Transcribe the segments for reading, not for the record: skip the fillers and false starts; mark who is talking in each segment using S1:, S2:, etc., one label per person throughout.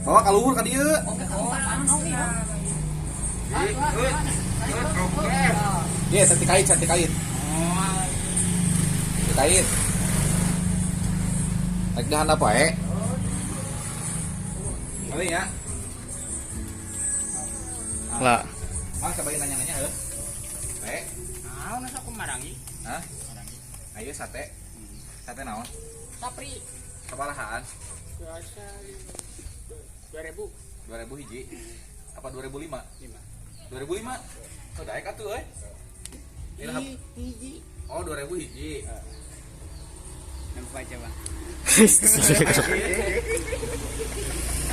S1: Bawa ka luhur ka dieu. Iya, sate kait, sate kait. Sate kait. Rek dahan apa eh? Kali ya.
S2: Lah.
S1: Mang cobain nanya-nanya heuh. Teh.
S3: Naon asa kumarangi?
S1: Hah? Ayo sate. Sate naon?
S3: Sapri.
S1: Sabarahaan?
S3: Biasa 2000.
S1: 2000 hiji. Apa 2005?
S3: 5.
S1: 2005? Oh, daek atuh euy.
S3: Hiji.
S1: Oh, 2000 hiji.
S3: Nampak aja, Bang.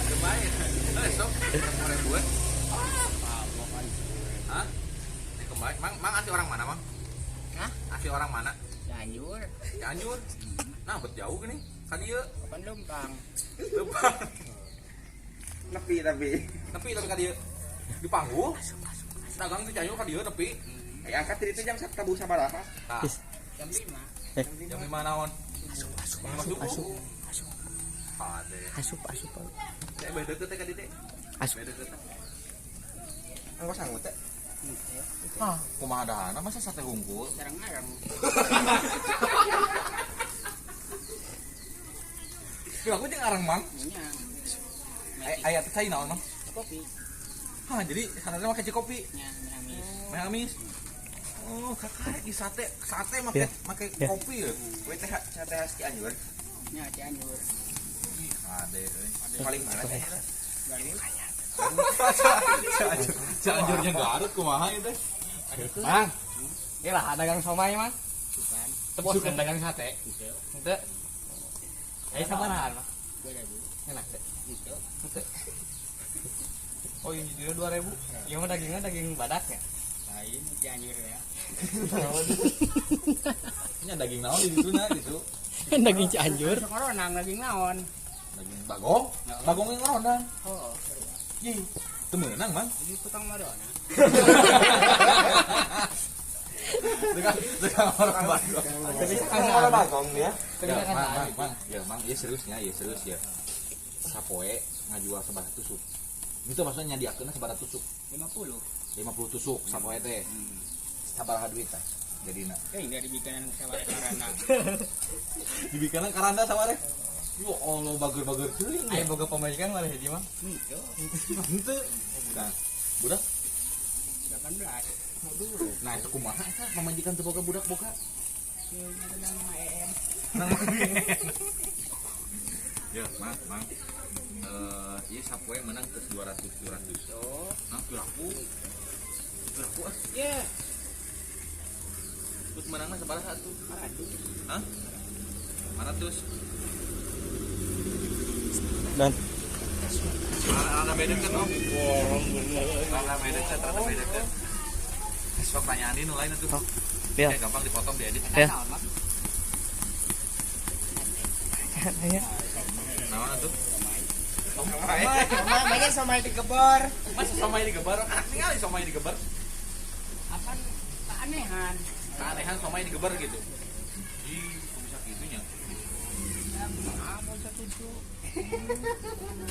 S1: Lumayan. Eh, sok 2000-an. Hah? Ini kembali. Mang, Mang asli orang mana, Mang?
S3: Hah?
S1: Asli orang mana?
S3: Cianjur.
S1: Cianjur. Nah, bet jauh gini. Ka dieu.
S3: Kapan Lumpang?
S1: Leumpang.
S4: Nepi tapi.
S1: Nepi tapi ka dieu. Di panggung. Dagang di Cianjur ka dieu nepi.
S4: Eh, angkat itu jam tabu sabaraha?
S1: Tah,
S3: Jam 5.
S1: jam 5 naon?
S2: Asup asup
S1: Jam
S2: asup
S1: 5
S2: asup.
S1: subuh. Ade.
S2: Asup asup.
S1: Teh beda deket teh ka dieu teh.
S2: Asup.
S1: Beda deket.
S4: Angkos sanggup teh.
S1: Hah, kumaha dahana masa sate hungkul?
S3: Sareng-areng.
S1: Tapi aku jeung arang, Mang.
S3: Nya.
S1: Aya teh cai naon, Mang?
S3: Kopi.
S1: Hah, jadi sanadna make kopi.
S3: Nya, amis.
S1: Meh amis. Oh, kakak di sate, sate make
S2: Ya.
S1: make
S2: Ya.
S1: kopi ya.
S4: Kowe teh sate khas Cianjur.
S3: Nya Cianjur.
S1: Ih, ade euy.
S4: Paling mana teh?
S3: Garut.
S1: Cianjur, Cianjurnya Garut kumaha ieu teh?
S2: Mang. Iyalah dagang somai, Mang.
S3: Bukan.
S2: Teu bosen dagang sate.
S3: Gitu.
S2: Henteu. Aya sabarahaan, Mang?
S3: 2000.
S2: Enak teh.
S3: Gitu.
S2: Henteu.
S1: Oh, ini dia 2000.
S2: Ieu mah dagingnya daging badak ya.
S3: Lain Cianjur ya.
S1: Ini daging naon di ditu na gitu.
S2: Daging Cianjur.
S3: Sekoronang lagi naon.
S1: Daging bagong, bagong yang ngerondang.
S3: Oh,
S1: Ih, teu meunang, Mang.
S3: jadi tukang madona.
S1: Tukang tukang orang bagong.
S4: Kan orang bagong ya.
S1: Ya, Mang, Mang, Mang. Ya, Mang, ya seriusnya, ya serius ya. Sapoe ngajual sabaraha tusuk. Itu maksudnya nyadiakeunna sabaraha tusuk.
S3: 50.
S1: 50 tusuk sapoe teh. Sabaraha duit tah jadina.
S3: Eh, enggak dibikinan sama karena.
S1: Dibikeunna karanda sawareh. Ya Allah bager-bager teuing.
S2: Aya boga pamajikan malah hiji, Mang.
S3: Gitu.
S1: Henteu. Nah, budak.
S3: 18.
S1: Nah, itu kumaha eta pamajikan teu boga budak boga.
S3: Nama EM.
S1: Ya, Mang, Mang. Eh, ieu sapoe menang ke 200 200.
S3: Oh.
S1: Nah, piraku. Piraku ah.
S3: Ya,
S1: Terus menangna sabaraha atuh?
S3: 400.
S1: Hah? 400.
S2: Dan
S1: Rada beda kan, Om? Rada beda kan, rada beda kan. Sok tanyaan nu lain atuh.
S2: Ya.
S1: Eh, gampang dipotong diedit.
S2: Ya.
S3: Naon, Mang?
S2: Nanya.
S1: Naon atuh?
S4: Somai.
S3: Banyak somai digeber.
S1: Masa somai digeber? Ah, ningali somai digeber.
S3: Apa keanehan?
S1: Keanehan somai digeber gitu. Ih, kok bisa gitunya?
S3: Apa setuju?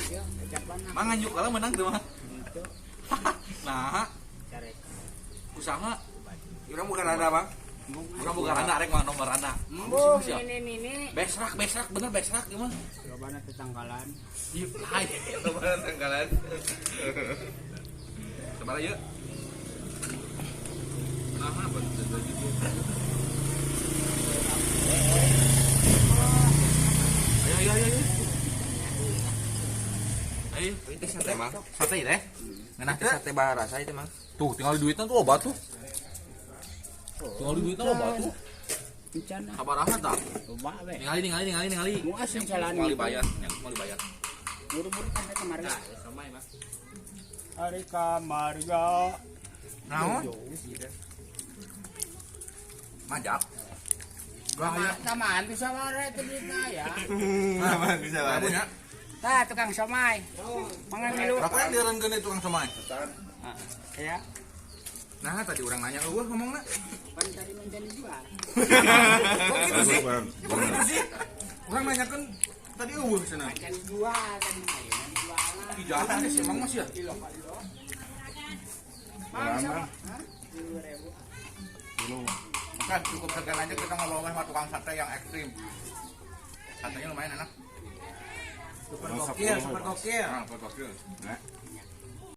S3: Ya, kecap
S1: Mang nganjuk kalau menang tuh, Mang.
S3: Gitu.
S1: Nah,
S3: Carek.
S1: usaha
S4: Urang bukan randa, Bang.
S1: Urang boga randa rek mah nomor randa.
S3: Embung,
S1: Siap.
S3: ini.
S1: Besrak, besrak, bener besrak gimana?
S3: Lobana tetanggalan.
S1: Ih, lain.
S4: Lebaran tanggalan.
S1: Sabar aja. Nah, apa gitu. Ayo, ayo, ayo, ayo. Ayo,
S4: Itu sate, Mang.
S1: sate teh. Ngeunah
S4: Itu
S1: teh.
S4: sate barasa itu, Mang.
S1: Tuh, tinggal di duitnya tuh obat tuh. Tinggal di duitnya obat tuh.
S3: Encan ah.
S1: Sabaraha tah?
S3: Loba we.
S1: Ningali, ningali, ningali, ningali.
S3: Mau asing jalan
S1: Mau
S3: gitu.
S1: dibayar, ya, mau dibayar.
S3: Buru-buru sampai kemarin.
S2: Somai, Mang.
S3: Hari kamarga.
S1: Naon? Majak. Bahaya.
S3: Samaan tuh sama itu duitna ya.
S4: Sama bisa lah.
S1: Kamu ya.
S3: Tah tukang somai. Mangan milu.
S1: Berapa yang direnkeun itu tukang somai?
S3: Ah, ya.
S1: Nah, tadi orang nanya eueuh ngomongna.
S3: Pan tadi menjadi jual.
S1: Kok gitu sih? Kok gitu sih? Orang nanyakeun tadi eueuh cenah.
S3: Kan jual tadi mah ya, dijual lah.
S1: Jangan sih emang masih ya.
S3: Mang sama.
S1: Oke, cukup sekian aja kita ngobrol sama tukang sate yang ekstrim. Satenya lumayan enak.
S3: Super gokil, super gokil.
S1: Nah, super gokil.
S4: Nah.